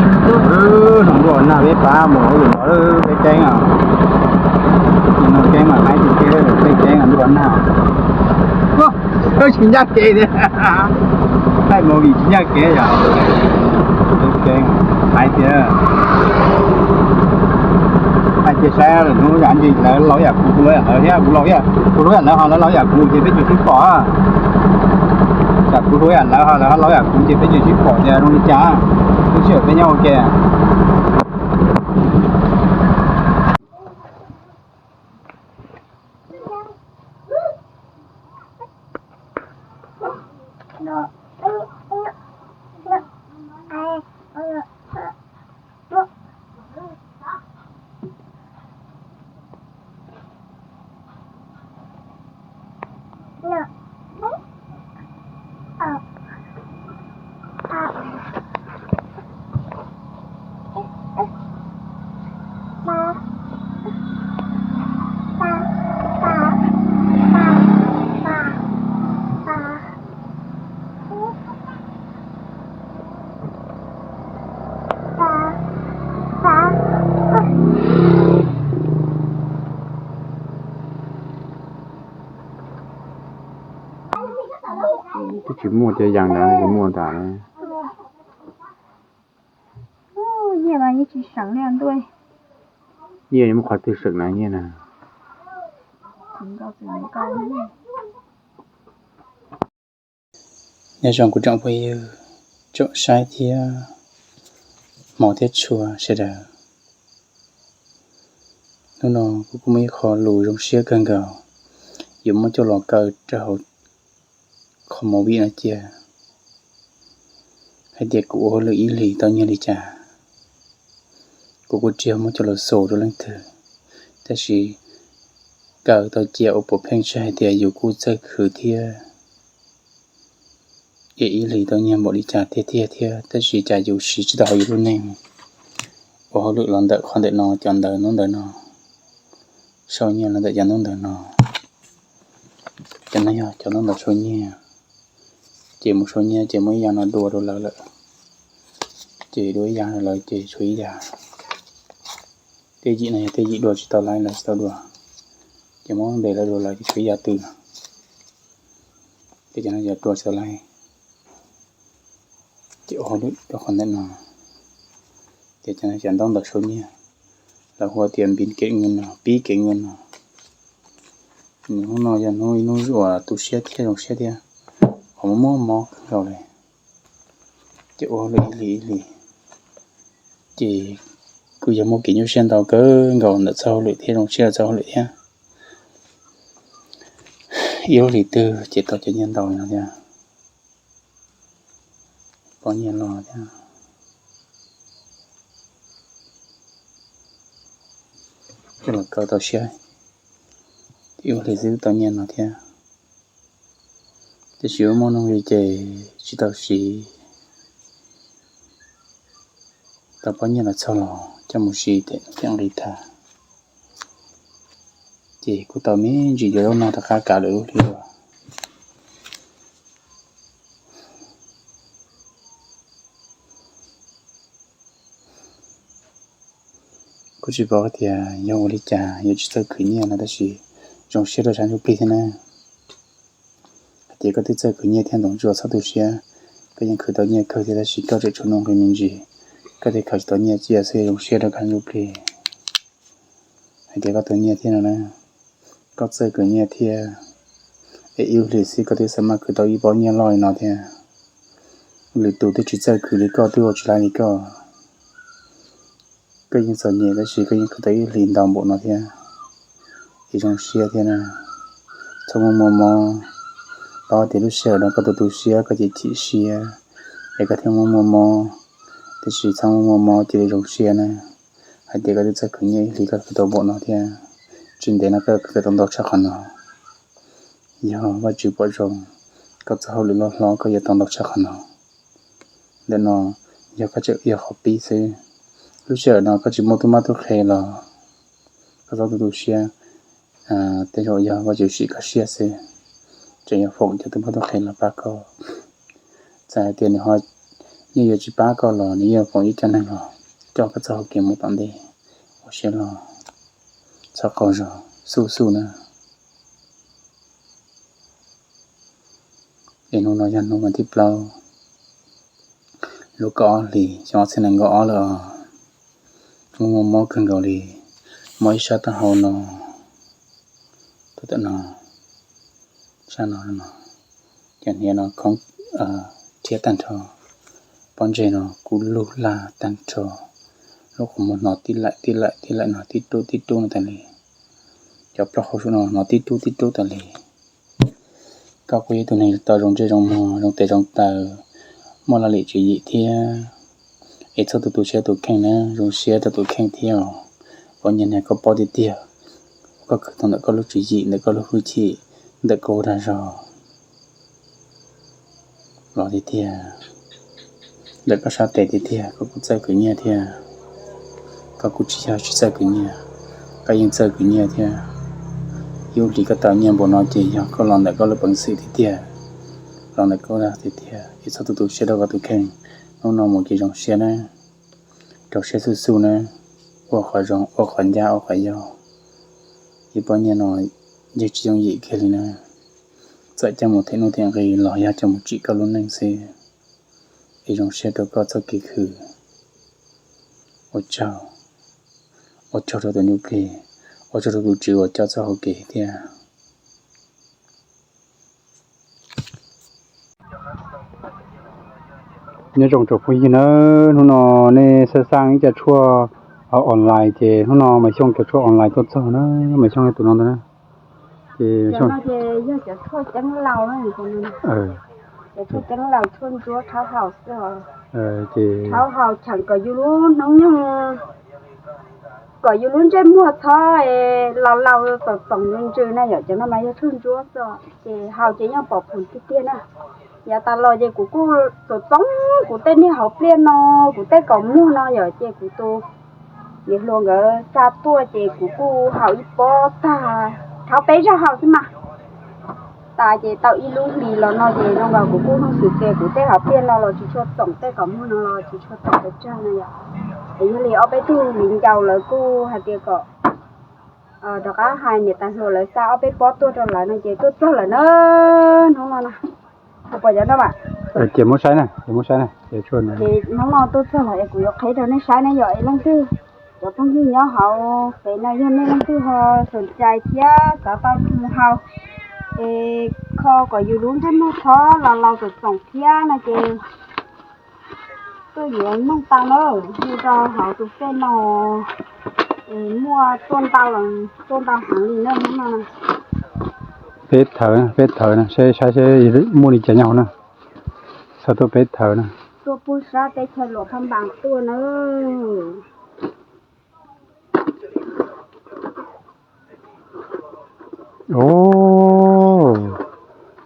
Ntuj, ntuj nag peb pab mus lawm, peb keeb os. Keeb mas haib tiag, peb keeb ntuj nag. Tsis ncaj kev tiag, thaij movie tsis ncaj kev yom. Peb keeb haib tiag. Thaij cia saib hnub yam ntsis lawv laus yam kuv, kuv laus yam lawv thiab, kuv laus yam, kuv laus yam lawv ho lawv laus yam kuv ces peb tsis sib pom. Tsam kuv laus yam lawv ho lawv laus yam kuv ces peb tsis sib pom tias zoo li cas. Lub sij hawm peb nyob ua ke. Twb tsis muaj cov yas ntawd, tsis muaj tas. Nyiaj mas yeej tsis seem li ntuj. Nyiaj muaj qhov twg seem na nyiaj na. Nyob zoo kuv tsoom phooj ywg, tsoom saib thiab hmov thiab tshua sawv daws. Hnub no kuv kuj muaj ib qho lus zoo siab kawg nkaus yuav muab coj los kaw rau hauv qhov movie no cia, hais tias kuv ua hauj lwm ib hlis tau nyiaj li cas. Kuv kuj tsis yog muab coj los xus rau leej twg, tab sis kaw tau cia ua puav pheej tshaj hais tias yus kuj txawj khwv thiab, es ib hlis tau nyiaj npaum li cas tiag tiag thiab, tab sis cas yus siv tsis tau hauv yus lub neej. Ua hauj lwm los ntawm qhov ntawm no, cov ntawv hnub ntawm no, sau nyiaj los ntawm cov hnub ntawm no. Cov no yog cov hnub ntawd sau nyiaj, ces mus sau nyiaj ces muab ib yam no dua rau lawv lawm, ces dua ib yam rau lawv ces tshuav ib yam. Tej yim no yog tej yim dua tsis tau lawv, lawv tsis tau dua, ces muab ntes lawv dua lawv ces tshuav ib yam twg. Ces cov no yog dua tsis tau lawv, ces ua hauj lwm rau qhov ntawm no. Ces cov no cov ntaub ntawv sau nyiaj, lawv hu tias npib kev nyiaj no, pib kev nyiaj no. Nws hnub no yog hnub ib hnub uas tu siab thiab zoo siab thiab, qhov muaj muaj mob kawg nkaus li. Ces ua hauj lwm ib hlis ib hlis, ces kuj yog muaj kev nyuaj siab ntau kawg nkaus ntawm txoj hauj lwm thiab zoo siab txoj hauj lwm thiab. Ib lub hlis twg ces tau cov nyiaj ntau no thiab, pob nyiaj los thiab, coj los kaw tau siab, ib lub hlis xwb tau nyiaj no thiab. Tiam sis muaj nuj li ces tsis tau siv, tau pob nyiaj los txog los coj mus siv thiaj nqis tag. Ces kuj tau me ntsis yuav zaub noj rov qab kav lwm lub hlis dua. Kuj tsis paub tias yog ua li cas yuav tsis txawj khwv nyiaj no, tab sis zoo siab rau sab ntsuj plig thiab na. Hais tias koj twb txawj khwv nyiaj thiab ntaus ntsuab txhob tu siab, koj yeej khwv tau nyiaj kawg thiab, tab sis koj tseem tshuav nuj nqi me ntsis, koj thiaj khaws tsis tau nyiaj cia xwb, zoo siab rau koj ntsuj plig. Hais tias koj tus nyiaj thiab no na, koj txawj khwv nyiaj thiab, es ib lub hlis xwb koj twb xa maj khwv tau ib pob nyiaj loj li no thiab. Lwm tus twb tsis txawj khwv li koj, twb ua tsis laib li koj, koj yeej txom nyem tab sis koj yeej khwv tau ib hlis ntau npaum no thiab, es zoo siab thiab na. Txhob muaj muaj mob, paub tias lub sij hawm no koj tu tu siab koj ces chim siab, es koj thiaj muaj muaj mob, tiam sis txhob muaj muaj mob cia li zoo siab na. Hais tias koj twb txawj khwv nyiaj ib hlis koj khwv tau npaum no thiab, tsis ntev no koj khwv tau ntau tshaj qhov no. Yog Vajtswv pom zoo, koj txoj hauj lwm loj hlob koj yuav tau ntau tshaj qhov no. Ntawm no yog koj tseem yog qhov pib xwb. Lub sij hawm no koj tsis muaj tub mab tub qhe los koj txhob tu tu siab, tej zaum yog Vajtswv sim koj siab xwb, tseem yuav foom cov tub mab tub qhe los pab koj. Txawm hais tias nws ho, Yeej yuav tsis pab koj los nws yeej yuav foom ib cov neeg los coj koj txoj hau kev mus tom ntej. Ua siab los txhob qaug zog, xub xub na. Es hnub no yog hnub vas thib plaub lub kaum ob hlis xyoo ob txhiab nees nkaum ob lawm os. Kuv muaj mob kawg nkaus li, mob ib sab taub hau no, tus tam no, sab no, cov hniav no khoob rhiab tag nrho, pob ntseg no kub lug laj tag nrho, lub qhov muag hnov tib laim tib laim tib laim, hnov tib rub tib rub no tas li, cov plaub hau saum no hnov tib rub tib rub tas li. Koj kuj yog ib tug neeg tau zoo ntsej zoo muag zoo tes zoo taw, muaj laj lim tswv yim thiab, es txhob tu tu siab tus kheej na, zoo siab rau tus kheej thiab os. Koj nyiam niag koj paub tiag tiag, koj khwv tau ntawm koj lub tswv yim, ntawm koj lub hwj chim, ntawm koj ua dag zog los tiag tiag, ntawm koj sab tes tiag tiag, koj kuj txawj khwv nyiaj thiab. Koj kuj tsis yog tsis txawj khwv nyiaj, koj yeej txawj khwv nyiaj thiab. Ib hlis koj tau nyiaj npaum no ces yog koj los ntawm koj lub peev xwm tiag tiag, los ntawm koj dag tiag tiag, es txhob tu tu siab rau koj tus kheej. Hnub no mus ces zoo siab na, rau siab xub xub na, ua qhov zoo ua qhov ncaj ua qhov yau. Ib pob nyiaj no yeej tsis yooj yim kiag li na, txawm coj mus them nuj them nqi los yog coj mus tsim koj lub neej xwb. Es zoo siab rau koj txoj kev khwv. Ua tsaug, ua tsaug rau tus nyuj plig, ua tsaug rau tus tswv uas coj txoj hau kev thiab. Nyob zoo tsoom phooj ywg na, hnub no nej xav xav ib co tshuaj hauv online ces hnub no Maiv Xyooj cov tshuaj online tuaj txog na, Maiv Xyooj yog tus no ntag na. Ces Maiv Xyooj, yog cov tshuaj ceeb laus, cov tshuaj ceeb laus, tshuaj ntsuab rhaub haus xwb. Ces rhaub haus cheem kom yus lub hnub nyoog, kom yus lub ntsej muag txhob laus laus txoom txoom ntsws ntsws na yom, cov no mas yog tshuaj ntsuab xwb ces haus ces yeej pom phom tiag tiag na. Yav tas los ces kuv kuj txoom txoom kuv tej niag hauv pliaj no, kuv tej kaum muag no yom, ces kuv tus niam hluas nkawd xa tuaj ces kuv kuj haus ib pob tag, rhaub peb zaug haus xwb mas. Tas ces tau ib lub hlis los no ces zoo nkaus kuv kuj hnov xwm tias kuv tej hauv pliaj no los tsis tshua txoom, tej kaum muag no los tsis tshua txoom pes tsawg no yom. Es yog li ob peb tug viv ncaus lawv kuj hais tias kom rov qab hais niam tais hluas lawv xa ob peb pob tuaj rau lawv no ces tuaj txog lawm na. Hnub no na, puas cov no mas, ces muab saib na, ces muab saib na, ces hnub no tuaj txog lawm es kuv yuav qhib rau nej saib na yom. Es leej twg cov phooj ywg nyob hauv pem no yog nej leej twg ho xom cai thiab xav tau mus haus es kho kom yus lub ntsej muag txhob laus laus txoom txoom thiab no ces tuaj yuav noog tau na, hu rau hauv tus fej no es muaj tuaj ntau, tuaj ntau heev li na hnub no. Peb thawv, peb thawv na, saib saib seb muaj li cas nyob hauv na. Txhob tuaj peb thawv na. Tuaj puag sab teb chaws Luam Phaj Npas tuaj na.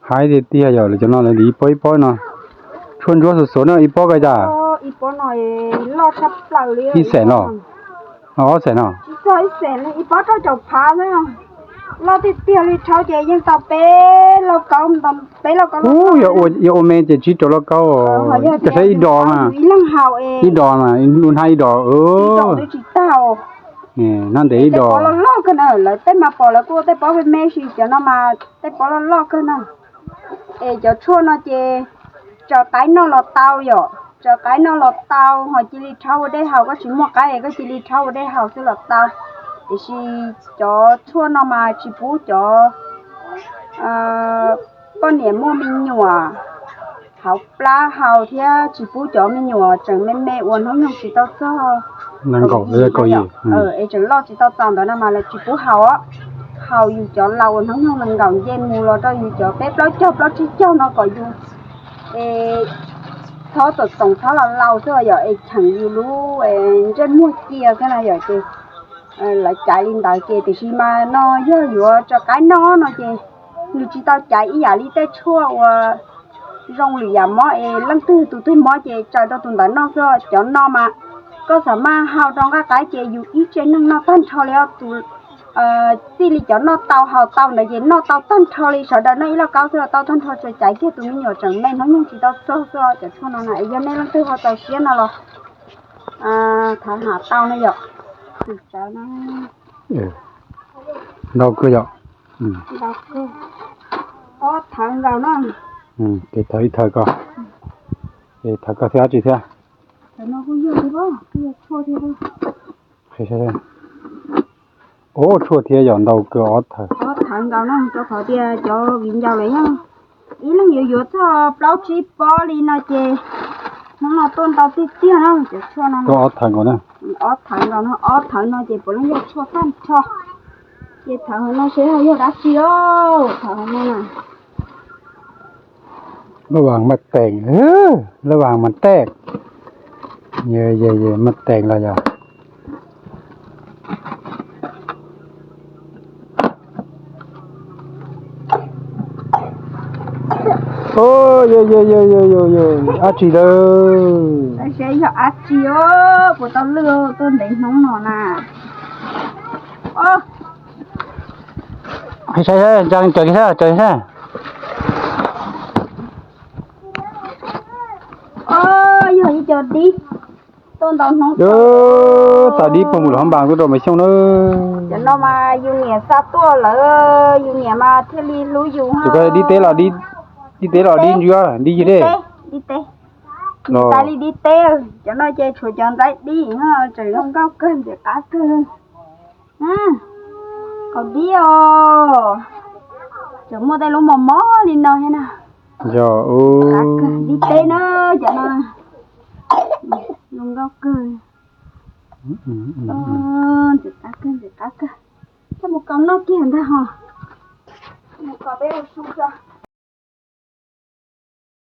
Haib tiag tiag yom, lawv cov no lawv ib pob ib pob no. Tshuaj ntsuab xuv xuv no ib pob kaij tas? Ib xees los? Ob xees no? Ib pob rau caum phav xwb. Loj tiag tiag li, rhaub ces yeej tau peb lauj kaub, peb lauj kaub. Yog ua me ces tsib rau lauj kaub. Cov saib ib dos mas, ib dos mas, lub hnab ib dos. Tsis tau. Hnab ntev ib dos. Loj loj kawg na, lawv tej mas pom lawv kuj ua tej pob me me, sis cov no mas tej pob loj loj kawg na. Es cov tshuaj no ces tsaws qaib noj los tau yom, tsaws qaib noj los tau, ho cia li rhaub ua dej haus, koj tsis muaj qaib es koj cia li rhaub ua dej haus xwb los tau. Tiam sis cov tshuaj no mas tsis pub cov poj niam muaj me nyuam hauv plab haus thiab tsis pub cov me nyuam tseem me me uas hnub nyoog tsis tau txog nees nkaum, es tseem loj tsis tau txaus ntawd no mas lawv tsis pub haus. Haus yus cov laus uas hnub nyoog nees nkaum nce mus los rau yus cov peb plaub caug plaub tsib caug no kom yus es txhob txoom txoom txhob laus laus xwb yom, es cheem yus lub ntsej muag cia xwb na yom. Ces lawv caiv li ntawd ces tiam sis mas no yog yuav tsaws qaib noj no ces nws tsis tau caiv ib yam li tej tshuaj uas zoo lwm yam mob es leej twg tus twg mob ces tsaws rau tus ntawd noj xwb. Cov no mas koj xam maj haus rau nqaij qaib ces yus ib tse neeg noj tag nrho li os. Tus Txij li cov noj tau haus tau ntawd ces noj tau tag nrho li, sawv daws noj ib lauj kaub xwb los tau tag nrho, tsuas caiv kiag tus me nyuam tseem me hnub nyoog tsis tau txog xwb. Cov tshuaj no na, yog nej leej twg ho tau siab no los thov ham tau na yom. Ntau kawg yom. Ob thawv nkaus no. Ces thawv ib thawv ko, ces thawv ko thiab dab tsi thiab? Ub, tshuaj thiab yom, ntau kawg ob thawv. Ob thawv nkaus no, rau qhov tias cov viv ncaus lawv yeej ib leeg yuav yuav txog plaub tsib pob li no ces hnub no tuaj ntau tiag tiag na cov tshuaj no. Tuaj ob thawv nkaus na. Ob thawv nkaus no, ob thawv no ces puav leej yog tshuaj tag nrho. Ces thawv hauv no seb ho yog dab tsi os, thawv hauv no na. Lub vas mas teem, lub vas mas teem, mas teem los yog. Dab tsi lawm? Saib yog dab tsi os, puas tau lwj tuaj ntev hnub no na. Saib, saib, saib, yog ib co dib tuaj ntau hnub. Yog tas dib puag mus lawm hauv npas tuaj rau Maiv Xyooj na. Cov no mas yus niam xa tuaj lawm, yus niam mas thiaj li hlub yus. Dib teb los dib, dib teb los dib ntsuab, dib yig dej? Dib teb. Nws tas li dib teb. Cov no ces tshuav cov ntxaib dib, tseem zoo nkauj kawg, ntxim qab kawg. Qau dib os, tseem muaj tej lub mos mos li no thiab na. Yog dib teb na, cov no zoo nkauj kawg. Ntxim qab kawg, ntxim qab kawg. Coj mus kaus noj kiag ntag ho. Mus kaus peb ua su tso.